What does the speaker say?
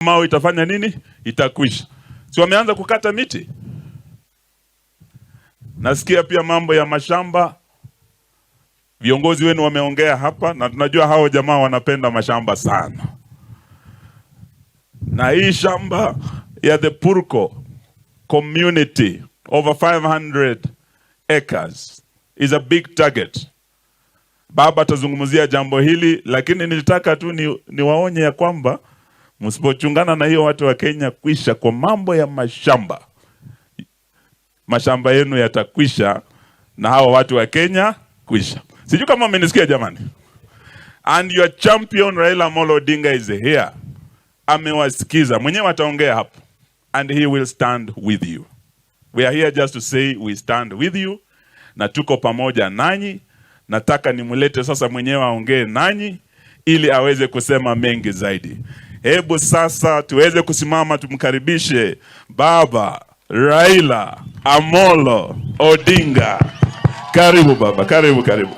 Mau itafanya nini? Itakwisha. Si wameanza kukata miti? Nasikia pia mambo ya mashamba. Viongozi wenu wameongea hapa, na tunajua hao jamaa wanapenda mashamba sana, na hii shamba ya the Purko community, over 500 acres, is a big target. Baba atazungumzia jambo hili, lakini nilitaka tu niwaonye ya kwamba msipochungana na hiyo, watu wa Kenya kwisha kwa mambo ya mashamba, mashamba yenu yatakwisha na hawa watu wa Kenya kwisha. Sijui kama mmenisikia, jamani. And your champion Raila Amolo Odinga is here. Amewasikiza mwenyewe, ataongea hapo and he will stand with you. We are here just to say we stand with you na tuko pamoja nanyi. Nataka nimlete sasa mwenyewe aongee nanyi ili aweze kusema mengi zaidi. Hebu sasa tuweze kusimama tumkaribishe Baba Raila Amolo Odinga. Karibu baba, karibu, karibu.